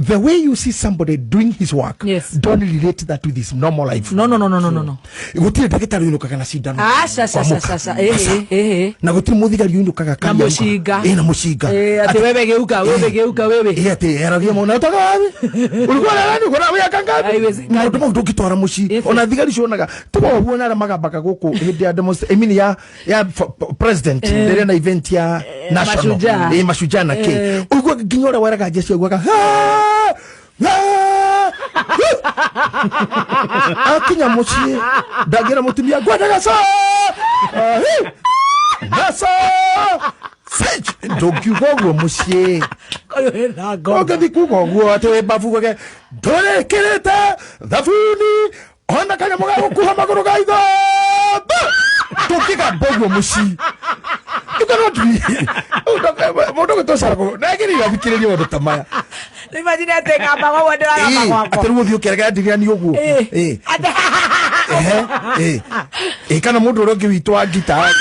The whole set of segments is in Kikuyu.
The way you see somebody doing his work, don't relate that with his normal life. No, no, no, no, no, no, no. Gũtirĩ ndagĩtarĩ ũinũkaga na cindano. Aca, ca, ca, Kwamũka. ca, ca. Eh, Aca. eh, eh, eh. Na gũtirĩ mũthigari ũinũkaga Na karia mũcinga. Ĩ, na mũcinga. Eh, atĩ wewe geuka, wewe geuka, wewe. Ĩ, atĩ eragia maũndũ atoka wapi ulikuwa na nani uko na miaka ngapi? Haiwezekani. Maũndũ mau ndũngĩtwara mũciĩ. Ona thigari cionaga tiga ũguo na arĩa magambaga gũkũ hĩndĩ ya I mean ya president rĩrĩa na event ya national. Mashujaa. Ĩ, mashujaa na kĩ. Ũiguaga nginya ũrĩa weraga jeshi aiguaga "Ah! Ah!" Akinya mũciĩ ndangĩra mũtumia ngwendaga sa Ah, hi! Na sa Sage! Ndũngiuga ũguo mũciĩ. Ũyũ wĩna ngombo. Ũngĩthiĩ kuga ũguo atĩ wĩ mbabu gage ndũrĩkĩrĩte thabuni ona kanyamũ ga gũkuha magũrũ ga ithamba ndũngĩgamba ũguo mũciĩ. You cannot be mũndũ gwĩtwo nagĩrĩire athikĩrĩrie maũndũ ta maya. Nĩ imagine atĩ ngambaga ũguo ndĩragamba gwakwa. Atĩ rĩu ũthiĩ ũkĩrega ndirira ni ũguo. Eh. Ĩ. Atĩ Ehe, ĩ. Ĩ, kana mũndũ ũrĩa ũngĩ witũ wa ngitarĩ,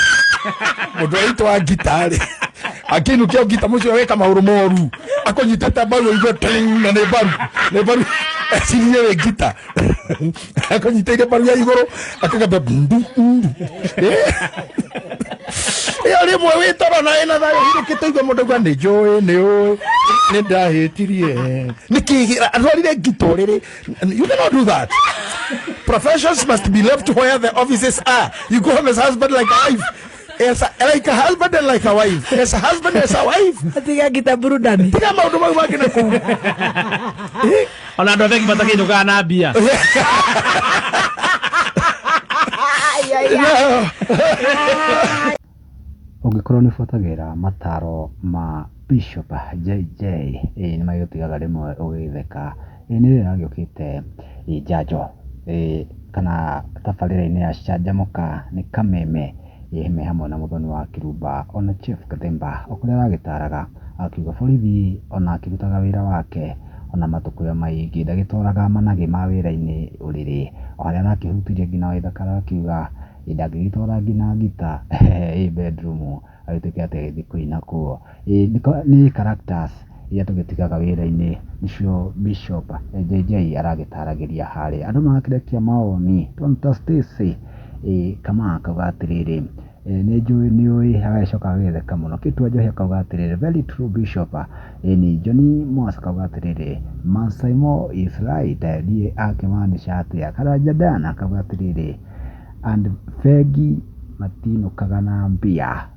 mũndũ ũrĩa witũ wa ngitarĩ akĩinũkia ngita mũcio weka maũndũ moru akũnyitĩte mbaru ũigue ting, na nĩ mbaru, nĩ mbaru ecirie wĩ ngita akũnyitĩire mbaru ya igũrũ akagamba ndu ndu. Ĩyo rĩmwe wĩ toro na ĩna thayũ hirũkĩte igua mũndũ auga nĩ njũĩ nĩ ũĩ nĩ ndahĩtirie nĩkĩ atwarire ngita ũrĩrĩ. You cannot do that. Professions must be left where the offices are. You go home as husband like a wife, as a, like a husband and like a wife, as a husband as a wife. Tiga ngita burudani. Tiga maũndũ mau mangĩ na kũu. Ona andũ a bengi matakĩinũkaga na mbia. No. Ũngĩkorwo nĩ ũbuatagĩrĩra mataro ma Bishop JJ, ĩĩ nĩ magĩgũtigaga rĩmwe ũgĩtheka. Ĩĩ nĩ ĩragĩũkĩte njanjo kana tabarĩra-inĩ ya Canjamũka nĩ Kameme, ĩĩ me hamwe na Mũthoni wa Kĩrumba ona Chief Gathemba, o kũrĩa aragĩtaraga akiuga borithi ona akĩrutaga wĩra wake ona matukũ maingĩ ndagĩtwaraga managĩ ma wĩra-inĩ ũrĩrĩ, o harĩa arakĩhutirie nginya Waithaka arakiuga ndangĩgĩtwara nginya ngita ĩ bedroom agĩtuĩke atĩ agĩthiĩ kũina kuo. Nĩ characters iria tũgĩtigaga wĩra-inĩ nĩcio Bishop JJ aragĩtaragĩria harĩa. Andũ marakĩrekia mawoni ta Stacy Kamau akauga atĩrĩrĩ, nĩ njũĩ nĩ ũĩ, agagĩcoka agagĩtheka mũno. Kĩtua Njohi akauga atĩrĩrĩ, very true Bishop. Ĩni John Mwasa akauga atĩrĩrĩ, Masaimo is right, ndiũĩ akĩmaanisha atĩa. Karanja Dan akauga atĩrĩrĩ, and bengi matinũkaga na mbia.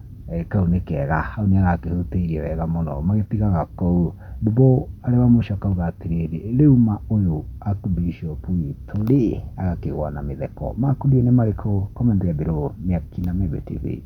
Kau nĩ kega, hau nĩ arakĩhutĩirie wega mũno magĩtigaga kũu. Mbũmbũ arĩ wa mũico akauga atĩrĩrĩ, rĩu ma ũyũ Archbishop witũ rĩ, agakĩgwa na mĩtheko. Maku ndiũĩ nĩ marĩkũ? Comment there below. Mĩaki na Mĩmbi TV.